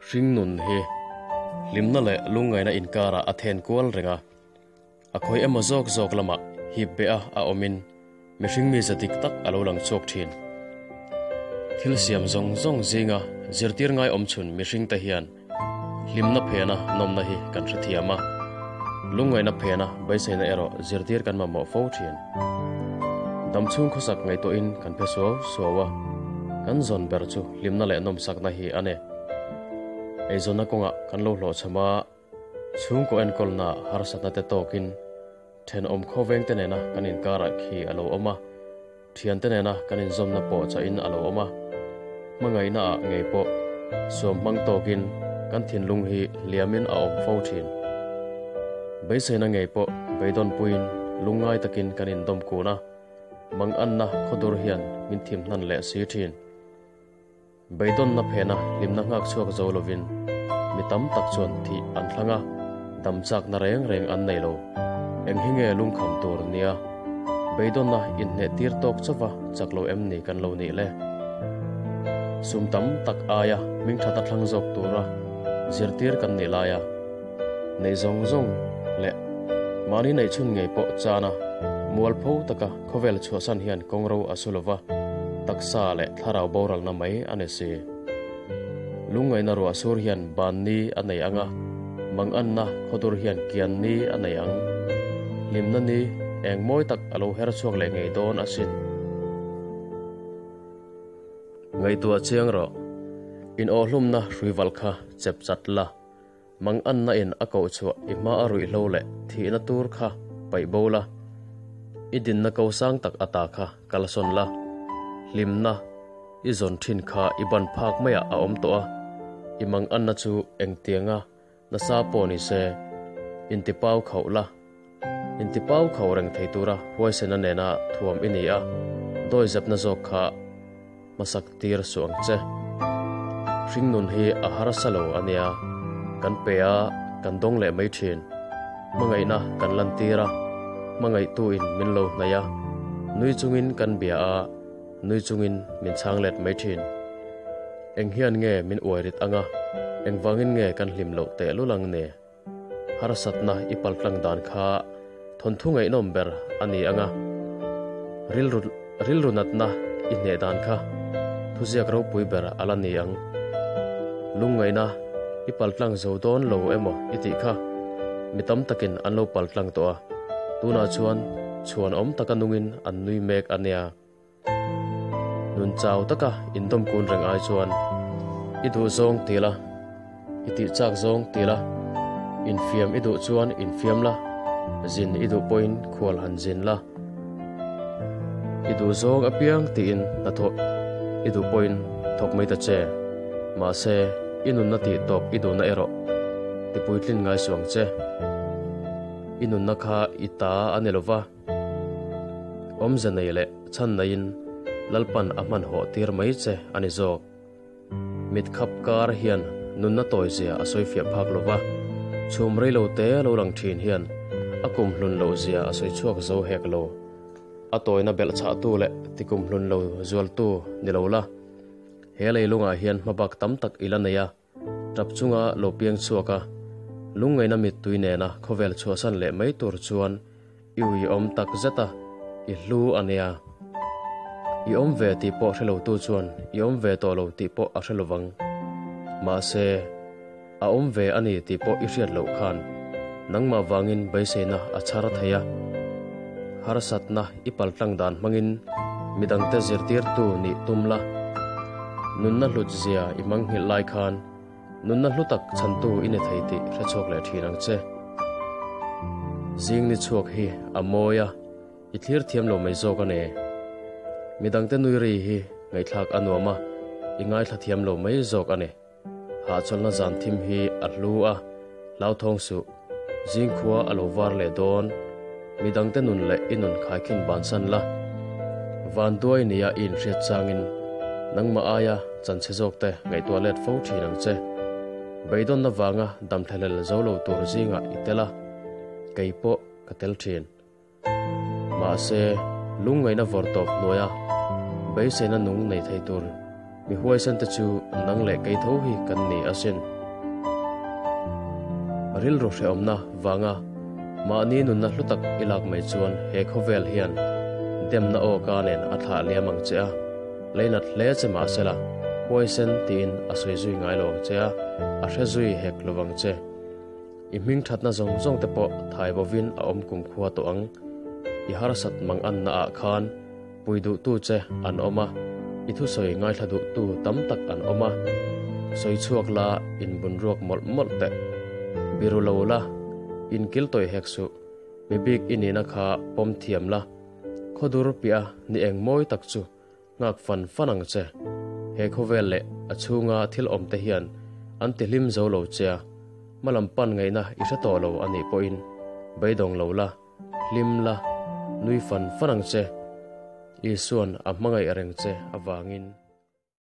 Hringnun hi hlimna leh lungngaihna inkarah a then kual reng a, a khawi emaw zawk zawk lamah hip beh a a awmin mihring mi za dik tak a lo lang chhuak thin. Thil siam zawng zawng zinga zirtir ngai awm chhun mihringte hian hlimna phena nawmna hi kan hrethiam a, lungngaihna phena beiseina erawh zirtir kan mamawh fo thin. Damchhung khawsak ngaihtuahin kan phe suau suau a, kan zawn ber chu hlimna leh nawmsakna hi a ni. Eizawnna kawngah kan lo hlawhchham a, chhungkaw enkawlna harsatna te tawkin thenawm khawvengte nena kan inkarah khi a lo awm a, thiante nena kan inzawmna pawh chahin a lo awm a. Hmangaihnaah ngei pawh suam hmang tawkin kan thinlung hi hliamin a awm fo thin. Beiseina ngei pawh beidawnpuiin lungngai takin kan indawm kun a, manganna khawdur hian min thim hnan leh si thin. Beidawnna phena hlimna nghak chhuak zo lovin mi tam tak chuan thih an thlang a, dam chakna reng reng an nei lo. Eng hi nge lungkham tur nia? Beidawnna inhneh tir tawk chauva chak lo em ni kan lo nih le? Sum tam tak aia hming that a thlang zawk tura zirtir kan nih laia neih zawng zawng leh mahni neih chhun ngei pawh chana mualpho taka Khawvel chhuahsan hian kawngro a su lova, taksa leh thlarau boralna mai a ni si. Lungngaihna ruah sur hian ban ni a nei ang a, manganna khawdur hian kian ni a nei ang. Hlimna ni eng mawi tak a lo her chhuak leh ngei dawn asin. Ngaihtuah chiang rawh. In awhhlumna hruivalh kha chep chat la. Manganna in a koh chhuah i hma a ruihhlo leh thihna tur kha paih bo la, i dinna ko sang tak ata kha kalsawn la, hlimna i zawn thin kha i ban phak maiah a awm tawh a, i manganna chu engtianga nasa pawh ni se intipau khauh la, intipau khauh reng thei tura huaisena nena thuam i ni a, dawizepna zawk kha Hmasak tir suh ang che. Hringnun hi a harsa lo a nia, kan pe a, kan dawng leh mai thin. Hmangaihna kan lantir a, hmangaihtuin min lo hnaih a, nui chungin kan bia a, nui chungin min chhang let mai thin. Eng hian nge min uai rit anga, engvangin nge kan hlim loh tehlul ang ni? Harsatna i paltlang dan kha thawnthu ngaihnawm ber a ni ang a, rilru rilru natna i hneh dan kha thuziak ropui ber a la ni ang. Lungngaihna i paltlang zo dawn lo emaw i tih kha mi tam takin an lo paltlang tawh a, tunah chuan chhuan awm taka nungin an nui mek a nia. Nun chau taka indawm kun reng ai chuan i duh zawng ti la, i tih chak zawng ti la, infiam i duh chuan infiam la, zin i duh pawhin khual han zin la, i duh zawng apiang tiin hnathawh i duh pawhin thawk mai ta che. Mahse, i nunna tih tawp i duhna erawh tipuitlin ngai suh ang che. I nunna kha i ta a ni lova. Awmze nei leh chhan neiin Lalpan a hmanhawh tir mai che a ni zawk. Mit khap kar hian nunna tawizia a sawi fiah phak lo va, chhum rei lo te lo lang thin hian a kum hlun loh zia a sawi chhuak zo hek lo. A tawina belh chhahtu leh ti kum hlun lo zualtu ni lo la, he leilungah hian hmabak tam tak i la nei a. Tap chunga lo piang chhuak a, lungngaihna mittui nena khawvel chhuahsan leh mai tur chuan i uiawm tak zet a, i hlu a nia. I awm ve tih pawh hre lotu chuan i awm ve tawh lo tih pawh a hre lovang. Mahse, a awm ve a ni tih pawh i hriat loh khan nangmah vangin beiseina a chhar thei a. Harsatna i paltlang dan hmangin midangte zirtirtu nih tum la. Nunna hlut zia i hmang nghilh lai khan nunna hlu tak chhantu i ni thei tih hre chhuak leh thin ang che. Zing ni chhuak hi a mawi a, i thlir thiam lo mai zawk a ni. Midangte nui ri hi ngaihthlak a nuam a, i ngaithla thiam lo mai zawk a ni. Hahchawlhna zan thim hi a hlu a, hlauthawng suh. Zingkhua a lo var leh dawn. Midangte nun leh i nun khaikhin bansan la. Vanduai nia i inhriat changin nangmah aia chanchhe zawkte ngaihtuah let fo thin ang che. Beidawnna vanga damthlahlel zo lo tur zingah i tel a, kei pawh ka tel thin. Mahse, lungngaihna vawr tawp hnuaia beiseina nung nei thei tur mi huaisente chu nang leh kei tho hi kan ni asin. Rilru hrehawmna vanga mahni nunna hlu tak i lak mai chuan he khawvel hian demna aw ka nen a thlah liam ang che a, leinat hle che mahsela huaisen tiin a sawi zui ngai lo ang che a, a hre zui hek lo vang che. I hming thatna zawng zawng te pawh thai bovin a awm kumkhua tawh ang. I harsat mang anna ah khan pui duhtu che an awm a, i thusawi ngaithla duhtu tam tak an awm a. Sawi chhuak la inbun ruak mawlh mawlh teh. Biru lo la, inkil tawih hek suh. Mi bik i nihna kha pawm thiam la, khawdur piah ni eng mawi tak chu Nghak fan fan ang che. He khawvel leh a chhunga thil awm te hian an ti hlim zo lo che a, hmalam pan ngaihna i hre tawh lo a nih pawhin beidawng lo la, hlim la, nui fan fan ang che. Isuan a hmangaih reng che avangin.